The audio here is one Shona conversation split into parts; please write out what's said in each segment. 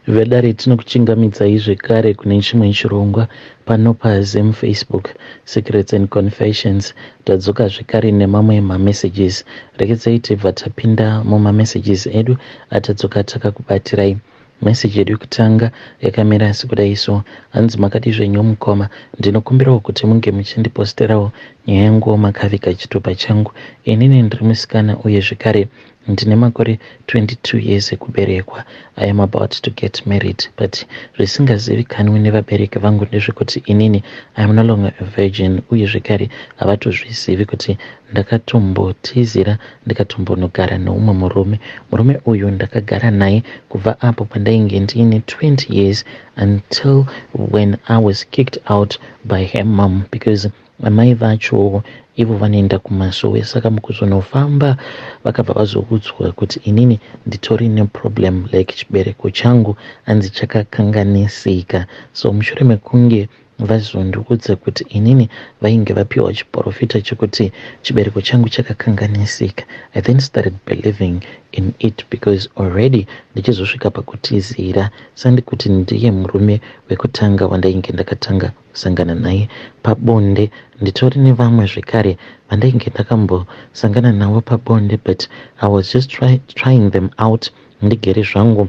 Vedare tinokuchingamidzai zvekare kune chimwe chirongwa pano paZim Facebook Secrets and Confessions. Tadzoka zvekare nemamwe mamessages. Rekedzai tibva tapinda mumamessages edu atadzoka takakubatirai. Message yedu yekutanga yakamira sekudai so. Hanzi makadii zvenyu mukoma, ndinokumbirawo kuti munge muchindiposterawo nyaya yanguwo makaviga chitupa changu. Inini ndiri musikana uye zvekare Ndine makore 22 years ekuberekwa. I am about to get married but zvisingazivikanwi nevabereki vangu ndezvekuti inini I am no longer a virgin uye zvekare havatozvizivi kuti ndakatombotizira ndikatombonogara neumwe murume. Murume uyu ndakagara naye kubva apo pandainge ndiine 20 years until when I was kicked out by her mom because Amai vacho ivo vanoenda kumasowe saka mukuzonofamba vakabva vazoudzwa kuti inini nditori neproblem like chibereko changu hanzi chakakanganisika. So mushure mekunge vazondiudza kuti inini vainge vapiwa chiporofita chekuti chibereko changu chakakanganisika, I then started believing in it because already ndichizosvika pakutizira sandi kuti ndiye murume wekutanga wandainge ndakatanga kusangana naye pabonde. Nditori nevamwe zvekare vandainge ndakambosangana navo pabonde but I was just trying them out ndigere zvangu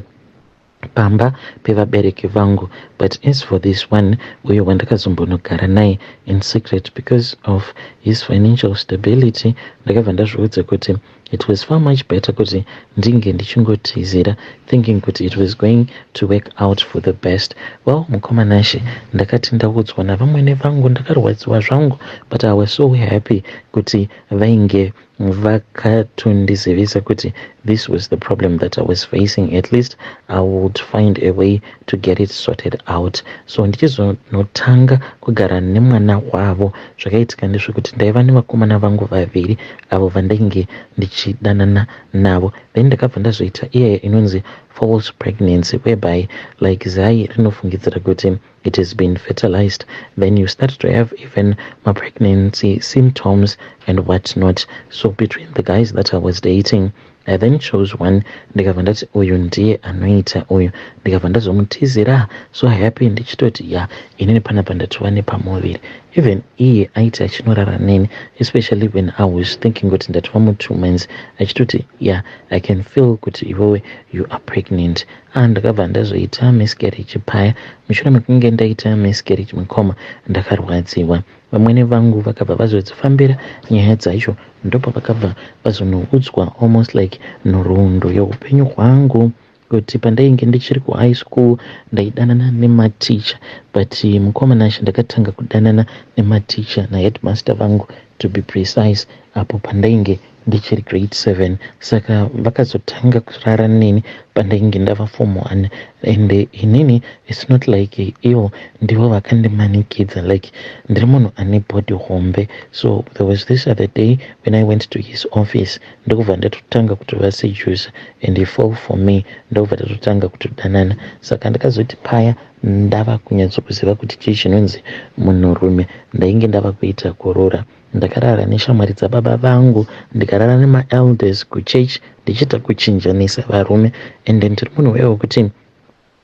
pamba pevabereki vangu but as for this one uyo wandakazombonogara naye in secret because of his financial stability ndakabva ndazviudza kuti It was far much better kuti ndinge ndichingotizira thinking kuti it was going to work out for the best. Well, mukoma Nashe, ndakati ndaudzwa navamwene vangu ndakarwadziwa zvangu but I was so happy kuti vainge vakatondizivisa kuti this was the problem that I was facing. At least I would find a way to get it sorted out. So ndichizonotanga kugara nemwana wavo zvakaitika ndezvekuti ndaiva nevakomana vangu vaviri avo vandainge ndichidanana navo then ndakabva ndazoita iyaya inonzi false pregnancy whereby like zai rinofungidzira kuti it has been fertilized then you start to have even mapregnancy symptoms and what not. So between the guys that I was dating, I then chose one ndikabva ndati uyu ndiye anoita uyu ndikabva ndazomutizira so happy ndichitoti ya inini panapa ndatova nepamuviri. Even iye aiti achinorara neni especially when I was thinking kuti ndatova mu2 months achitoti, "Yeah, I can feel kuti iwewe you are pregnant." Ah, ndakabva ndazoita miscarriage paya. Mushure mekunge ndaita miscarriage mukoma, ndakarwadziwa. Vamwene vangu vakabva vazodzifambira nyaya dzacho ndopavakabva vazonoudzwa almost like nhoroondo yeupenyu hwangu kuti pandainge ndichiri kuhigh school ndaidanana nematicha. But mukoma Nashe, ndakatanga kudanana nematicha naheadmaster vangu to be precise apo pandainge ndichiri grade 7. Saka vakazotanga kurara neni pandainge ndava form 1 and inini it's not like ivo ndivo vakandimanikidza, like ndiri munhu ane body hombe. So there was this other day when I went to his office ndokubva ndatotanga kutovaseduce and he fall for me ndokubva tatotanga kutodanana. Saka ndakazoti paya ndava kunyatsokuziva kuti chii chinonzi munhurume ndainge ndava kuita kurora. Ndakarara neshamwari dzababa vangu, ndikarara nemaelders kuchurch ndichiita kuchinjanisa varume and ndiri munhu uye wekuti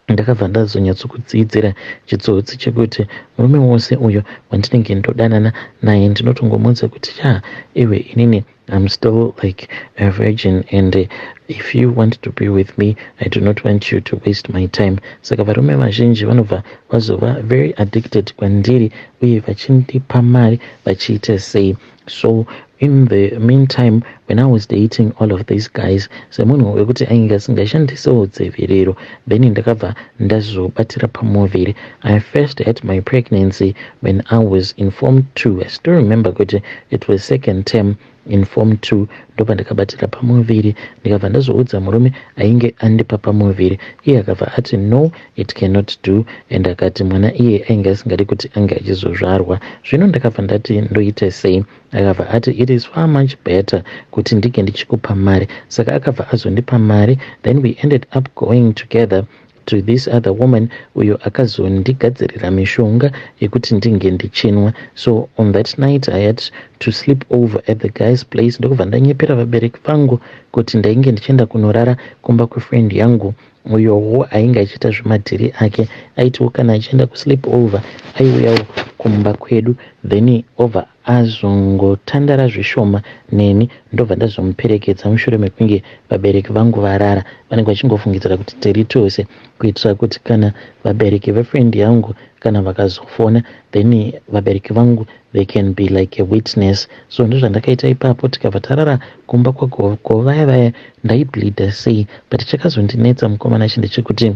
ndakabva ndazonyatsokudzidzira chitsotsi chekuti murume wose uyo wandinenge ndodanana naye ndinotongomuudza kuti, "Cha, iwe, inini I'm still like a virgin and if you want to be with me, I do not want you to waste my time." Saka varume vazhinji vanobva vazova very addicted kwandiri uye vachindipa mari vachiita sei. So in the meantime, when I was dating all of these guys, semunhu wekuti ainge asingashandisewo dziviriro, then ndakabva ndazobatira pamuviri. I first had my pregnancy when I was in form 2. I still remember kuti it was second term in form 2 ndopandakabatira pamuviri. Ndikabva ndazoudza murume ainge andipa pamuviri, iye akabva ati, "No, it cannot do," and akati mwana iye ainge asingadi kuti ange achizozvarwa. Zvino ndakabva ndati ndoita sei? Akabva ati it is far much better kuti ndinge ndichikupa mari. Saka akabva azondipa mari, then we ended up going together to this other woman uyo akazondigadzirira mishonga yekuti ndinge ndichinwa. So on that night I had to sleep over at the guy's place ndokubva ndanyepera vabereki vangu kuti ndainge ndichienda kunorara kumba kwefriend yangu. Uyowo ainge achiita zvemadhiri ake aitiwo kana achienda kusleep over aiuyawo kumba kwedu, then obva azongotandara zvishoma neni, ndobva ndazomuperekedza mushure mekunge vabereki vangu varara. Vanenge vachingofungidzira kuti tiri tose, kuitira kuti kana vabereki vefriend yangu kana vakazofona, then vabereki vangu, they can be like a witness. So ndozvandakaita ipapo, tikabva tarara kumba kwagogo vaya vaya. Ndaibleeda sei, but chakazondinetsa, mukomana, chi ndechekuti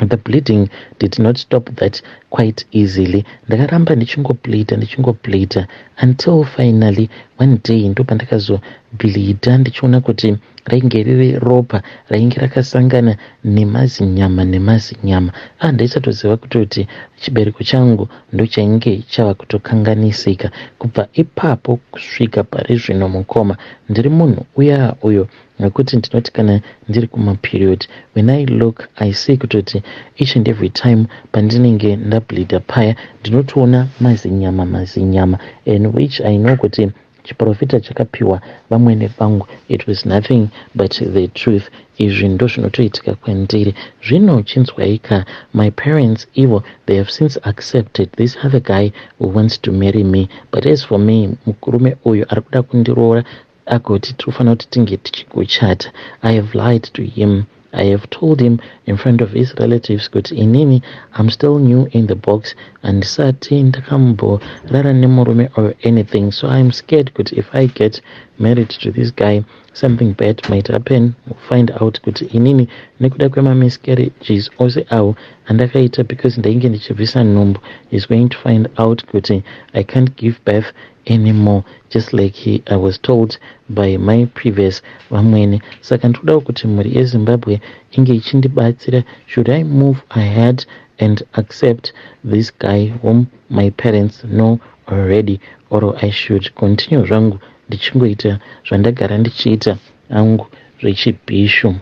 the bleeding did not stop that quite easily. Ndakaramba ndichingobleeda, ndichingobleeda, until finally one day ndopandakazobleeda ndichiona kuti rainge riri ropa rainge rakasangana nemazinyama nemazinyama. Ah, ndaisatoziva kutoti chibereko changu ndochainge chava kutokanganisika. Kubva ipapo kusvika pari zvino, mukoma, ndiri munhu uya uyo nekuti ndinoti kana ndiri kumaperiod, when I look, I see kutoti each and every time pandinenge ndableeda paya, ndinotoona mazinyama mazinyama, and which I know kuti chiprofita chakapiwa vamwene vangu, it was nothing but the truth. Izvi ndo zvinotoitika kwandiri zvino. Chinzwaika, my parents ivo, they have since accepted this other guy who wants to marry me, but as for me, murume uyu ari kuda kundiroora agoti tinofanira kuti tinge tichikuchata, I have lied to him. I have told him in front of his relatives kuti inini I'm still new in the box, handisati ndakamborara nemurume or anything, so I'm scared kuti if I get married to this guy, something bad might happen, find out kuti inini nekuda kwemamiscarriages ose awo andakaita because ndainge ndichibvisa nhumbu, is going to find out kuti I can't give birth anymore, just like I was told by my previous vamwene. Saka ndinodawo kuti mhuri yeZimbabwe inge ichindibatsira. Should I move ahead and accept this guy whom my parents know already, or I should continue zvangu ndichingoita zvandagara ndichiita angu zvechibhishu?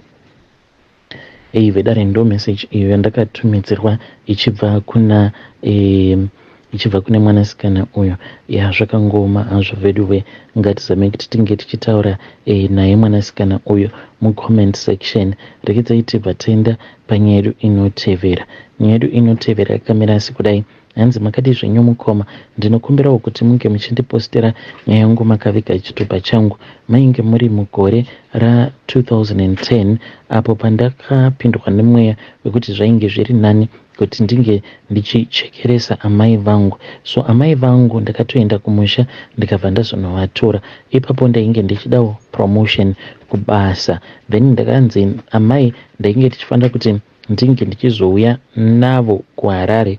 Ei vedare, ndo message iyo yandakatumidzirwa ichibva kune mwanasikana uyo. Ya, zvakangoma hazvo veduwe. Ngatizame kuti tinge tichitaura naye mwanasikana uyo mucomment section. Rekedzai tibva taenda panyaya yedu inotevera. Nyaya yedu inotevera yakamira sekudai. Hanzi, "Makadi zvenyu mukoma? Ndinokumbirawo kuti munge muchindipostera nyaya yangu makaviga chitupa changu. Mainge muri mugore ra2010 apo pandakapindwa nemweya wekuti zvainge zviri nani kuti ndinge ndichichekeresa amai vangu. So amai vangu ndakatoenda kumusha, ndikabva ndazonovatora. Ipapo ndainge ndichidawo promotion kubasa, then ndakanzi amai ndainge ndichifanira kuti ndinge ndichizouya navo kuHarare,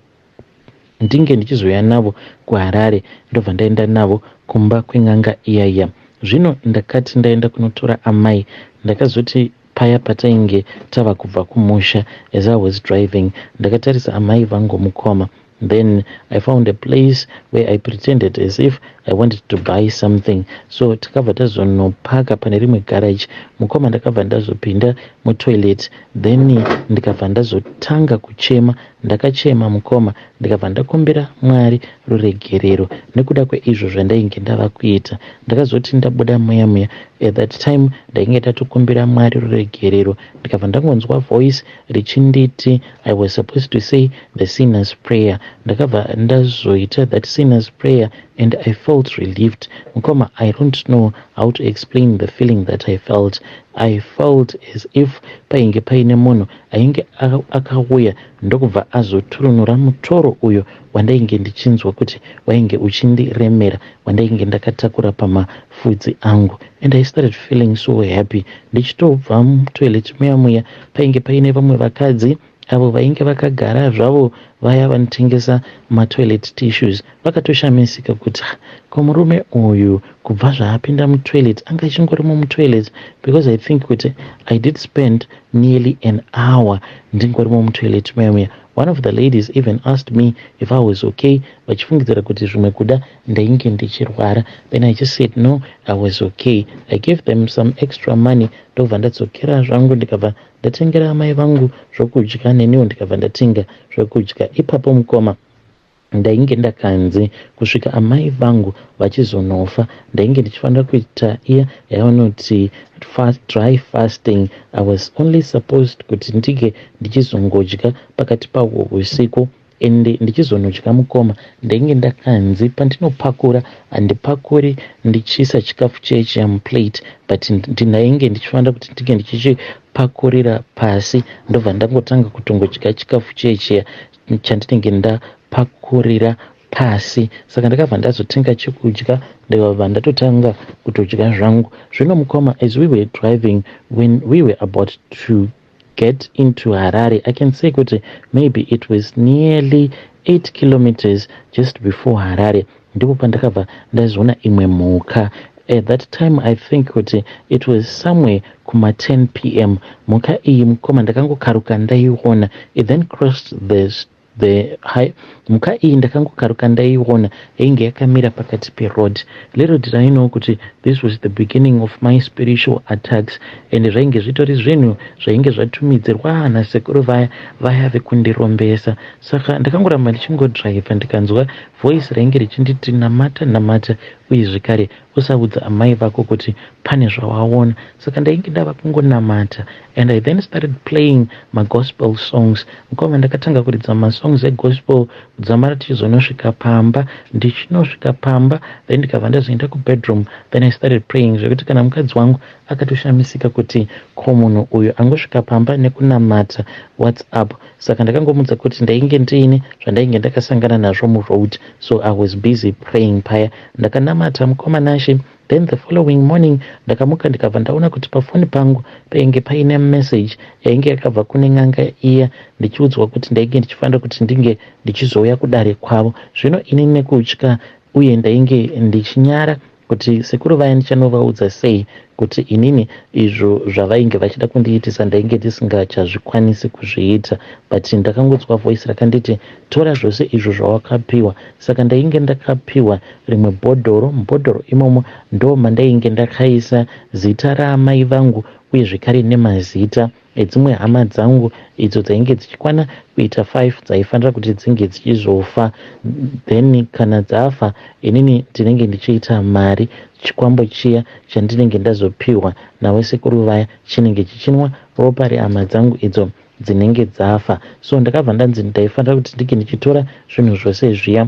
ndinge ndichizouya navo kuHarare. Ndobva ndaenda navo kumba kwen'anga iyaiya. Zvino ndakati ndaenda kunotora amai, ndakazoti paya patainge tava kubva kumusha, as I was driving, ndakatarisa amai vangu, mukoma. Then I found a place where I pretended as if I wanted to buy something. So takabva tazonopaka pane rimwe garage, mukoma. Ndakabva ndazopinda mutoilet, then ndikabva ndazotanga kuchema. Ndakachema, mukoma, ndikabva ndakumbira Mwari ruregerero nekuda kweizvo zvandainge ndava kuita. Ndakazoti ndabuda muya muya, at that time ndainge ndatokumbira Mwari ruregerero, ndikabva ndangonzwa voice richinditi I was supposed to say the sinner's prayer. Ndakabva ndazoita that sinner's prayer and I felt relieved. Mukoma, I don't know how to explain the feeling that I felt. I felt as if painge paine munhu ainge akauya ndokubva azoturunura mutoro uyo wandainge ndichinzwa kuti wainge uchindiremera, wandainge ndakatakura pamafudzi angu, and I started feeling so happy. Ndichitobva mutoilet muya muya, painge paine vamwe vakadzi avo vainge vakagara zvavo, vaya vanotengesa matoilet tissues. Vakatoshamisika kuti ko murume uyu kubva zvaapinda mutoilet anga achingorimo mutoilet, because I think kuti I did spend nearly an hour ndingorimo mutoilet muya muya. One of the ladies even asked me if I was okay, vachifungidzira kuti zvimwe kuda ndainge ndichirwara. Then I just said no, I was okay. I gave them some extra money, ndobva ndadzokera zvangu, ndikabva ndatengera amai vangu zvokudya, neniwo ndikabva ndatenga zvokudya ipapo, mukoma." Ndainge ndakanzi kusvika amai vangu vachizonofa ndainge ndichifanira kuita iya yavanoti fast, dry fasting. I was only supposed kuti ndinge ndichizongodya pakati pahwo husiku ende ndichizonodya mukoma ndainge ndakanzi pandinopakura handipakuri ndichiisa chikafu chechiya muplate but ndainge ndichifanira kuti ndinge ndichichipakurira pasi ndobva ndangotanga kutongodya chikafu chechiya chandinenge ndapakurira pasi. Saka ndakabva ndazotenga chekudya ndikabva ndatotanga kutodya zvangu. Zvino mukoma, as we were driving, when we were about to get into Harare, I can say kuti maybe it was nearly 8 kilometers just before Harare, ndipo pandakabva ndazoona imwe mhuka. At that time I think kuti it was somewhere kuma 10 p.m. Mhuka iyi mukoma ndakangokaruka ndaiona. It then crossed the high. Mhuka iyi ndakangokaruka ndaiona yainge yakamira pakati peroad. Little did I know kuti this was the beginning of my spiritual attacks, and zvainge zvitori zvinhu zvainge zvatumidzirwa nasekuru vaya vaya vekundirombesa. Saka ndakangoramba ndichingodhiraivha, ndikanzwa voice rainge richinditi, "Namata, namata, uye zvekare usaudza amai vako kuti pane zvawaona." Saka ndainge ndava kungonamata, and I then started playing magospel songs. Mukoma, ndakatanga kuridza masongs egospel kudzamara tichizonosvika pamba. Ndichinosvika pamba, then ndikabva ndazoenda kubedroom, then I started praying, zvekuti kana mukadzi wangu akatoshamisika kuti, "Ko munhu uyu angosvika pamba nekunamata, what's up?" Saka ndakangomudza kuti ndainge ndiine zvandainge ndakasangana nazvo muroad, so I was busy praying paya. Ndakanamata, mukoma Nashe. Then the following morning ndakamuka, ndikabva ndaona kuti pafoni pangu painge paine message yainge yakabva kune n'anga iya, ndichiudzwa kuti ndainge ndichifanira kuti ndinge ndichizouya kudare kwavo. Zvino ini nekutya uye ndainge ndichinyara kuti sekuru vaya ndichanovaudza sei kuti inini izvo zvavainge vachida kundiitisa ndainge ndisingachazvikwanisi kuzviita, but ndakangonzwa voice rakanditi, "Tora zvose izvo zvawakapiwa." Saka ndainge ndakapiwa rimwe bhodhoro. Mubhodhoro imomo ndo mandainge ndakaisa zita raamai vangu uye zvekare nemazita edzimwe hama dzangu idzo dzainge dzichikwana kuita 5 dzaifanira kuti dzinge dzichizofa. Then kana dzafa, inini ndinenge ndichiita mari. Chikwambo chiya chandinenge ndazopiwa nawesekuru vaya chinenge chichinwa ropa rehama dzangu idzo dzinenge dzafa. So ndakabva ndanzi ndaifanira kuti ndinge ndichitora zvinhu zvose zviya.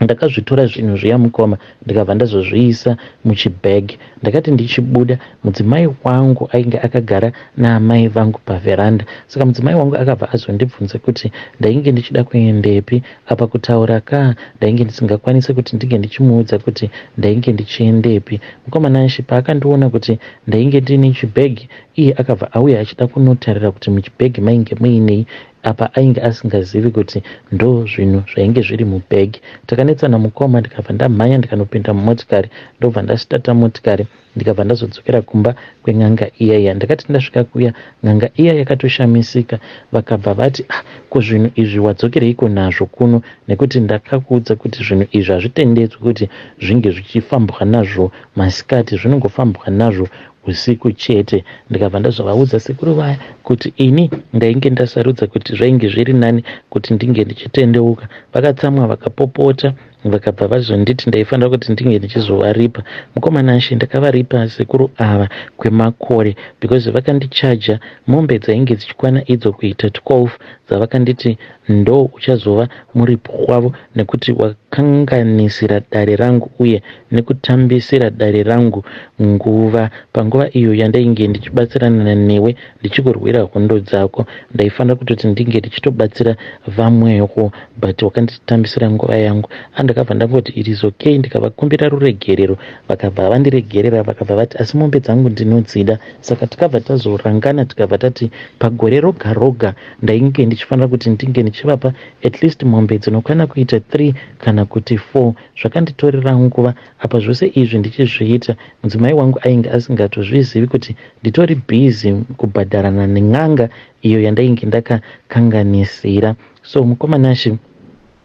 Ndakazvitora zvinhu zviya, mukoma, ndikabva ndazozviisa muchibhegi. Ndakati ndichibuda, mudzimai wangu ainge akagara naamai vangu pavheranda. Saka mudzimai wangu akabva azondibvunza kuti ndainge ndichida kuendepi. Apa kutaura ka ndainge ndisingakwanisi kuti ndinge ndichimuudza kuti ndainge ndichiendepi. Mukoma Nashe, paakandiona kuti ndainge ndiine chibhegi, iye akabva auya achida kunotarira kuti muchibhegi mainge muinei. Apa ainge asingazivi kuti ndo zvinhu zvainge zviri mubhegi. Takanetsana, mukoma, ndikabva ndamhanya ndikanopinda mumotikari, ndobva ndasitata motikari, ndikabva ndazodzokera kumba kwen'anga iya iya. Ndakati ndasvika kuya, n'anga iya yakatoshamisika. Vakabva vati, "Ah, ko zvinhu izvi wadzokereiko nazvo kuno? Nekuti ndakakuudza kuti zvinhu izvi hazvitendedzwi kuti zvinge zvichifambwa nazvo masikati, zvinongofambwa nazvo usiku chete." Ndikabva ndazovaudza sekuru vaya kuti ini ndainge ndasarudza kuti zvainge zviri nani kuti ndinge ndichitendeuka. Vakatsamwa, vakapopota, vakabva vazonditi ndaifanira kuti ndinge ndichizovaripa. Mukoma Nashe, ndakavaripa sekuru ava kwemakore, because vakandichaja mombe dzainge dzichikwana idzo kuita 12 dzavakanditi ndo uchazova muripo wavo nekuti wakanganisira dare rangu uye nekutambisira dare rangu nguva. Panguva iyo yandainge ndichibatsirana newe, ndichikurwira hondo dzako, ndaifanira kutoti ndinge ndichitobatsira vamwewo, but wakanditambisira nguva yangu. Andakabva ndangoti, "It is okay." Ndikavakumbira ruregerero, vakabva vandiregerera. Vakabva vati, "Asi mombe dzangu ndinodzida." Saka tikabva tazorangana, tikabva tati pagore roga roga ndainge ndichifanira kuti ndinge ndichivapa at least mombe dzinokwana kuita 3 kana kuti 4. Zvakanditorera nguva. Apa zvose izvi ndichizviita, mudzimai wangu ainge asingatozvizivi kuti nditori busy kubhadharana nen'anga iyo yandainge ndakakanganisira. So mukoma Nashe,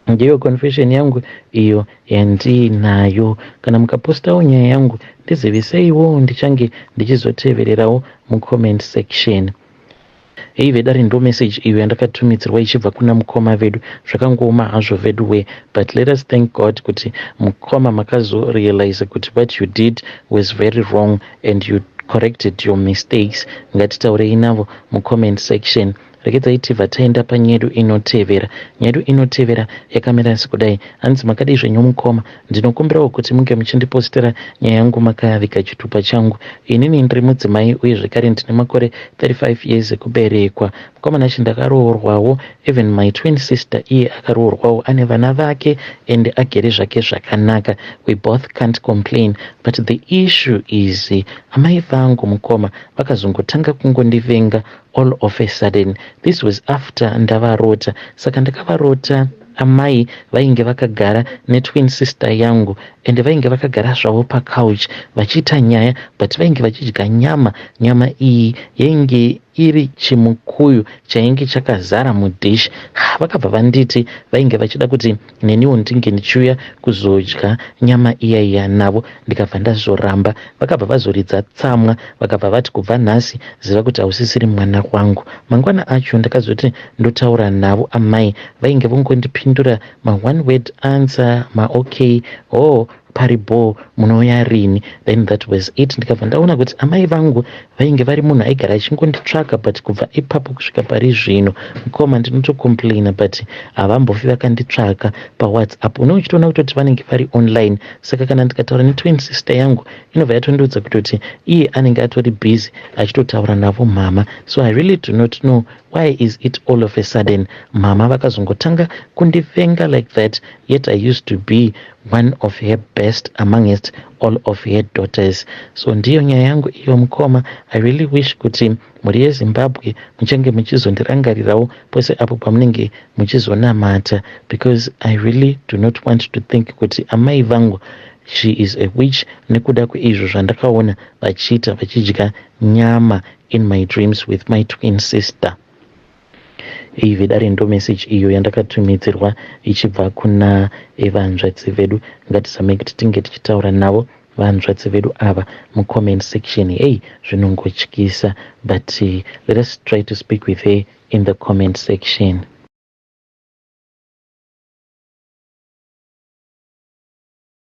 ndiyo confession yangu iyo yandiinayo. Kana mukapostawo nyaya yangu, ndiziviseiwo, ndichange ndichizotevererawo mucomment section. Hei vedare, ndo message iyo yandakatumidzirwa ichibva kuna mukoma vedu. Zvakangooma hazvo vedu, but let us thank God kuti mukoma makazorealize kuti what you did was very wrong and you corrected your mistakes. Ngatitaurei navo mucomment section. Regedzai tibva taenda panyedu inotevera. Nyedu inotevera yakamira sekudai. Hanzi, "Makadii zvenyu mukoma? Ndinokumbirawo kuti munge muchindipostera nyaya yangu makaviga chitupa changu. Inini ndiri mudzimai uye zvekare ndine makore 35 years ekuberekwa. Mukoma Nashi, ndakaroorwawo. Even my twin sister iye akaroorwawo, ane vana vake and agere zvake zvakanaka. We both can't complain, but the issue is amai vangu, mukoma, vakazongotanga kungondivenga all of a sudden. This was after ndavarota. Saka ndakavarota amai vainge vakagara netwin sister yangu, ende vainge vakagara zvavo pacouch vachiita nyaya, but vainge vachidya nyama. Nyama iyi yainge iri chimukuyu chainge chakazara mudhishi. Vakabva vanditi vainge vachida kuti neniwo ndinge ndichiuya kuzodya nyama iya iya navo. Ndikabva ndazoramba. Vakabva vazoridza tsamwa, vakabva vati, 'Kubva nhasi ziva kuti hausisiri mwana wangu.' Mangwana acho ndakazoti ndotaura navo amai, vainge vongondipindura ma-one word answer, maok, oh, paribo, munouya rini?' Then that was it. Ndikabva ndaona kuti amai vangu vainge vari munhu aigara achingonditsvaka, but kubva ipapo kusvika pari zvino, mukoma, ndinotocomplaina, but havambofi vakanditsvaka paWhatsApp. Une uchitoona kutoti vanenge vari online. Saka kana ndikataura netwin sister yangu, inobva yatondiudza kutoti iye anenge atori busy achitotaura navo mama. So I really do not know why is it all of a sudden mama vakazongotanga kundivenga like that, yet I used to be one of her best amongst all of her daughters. So ndiyo nyaya yangu iyo, mukoma. I really wish kuti mhuri yeZimbabwe muchange muchizondirangarirawo pose apo pamunenge muchizonamata, because I really do not want to think kuti amai vangu, she is a witch, nekuda kweizvo zvandakaona vachiita, vachidya nyama in my dreams with my twin sister." Iyi vedare ndo message iyo yandakatumidzirwa ichibva kuna vanzvadzi vedu. Ngatizamei kuti tinge tichitaura navo vanzvadzi vedu ava mucomment section. Hey, zvinongotyisa, but let us try to speak with her in the comment section.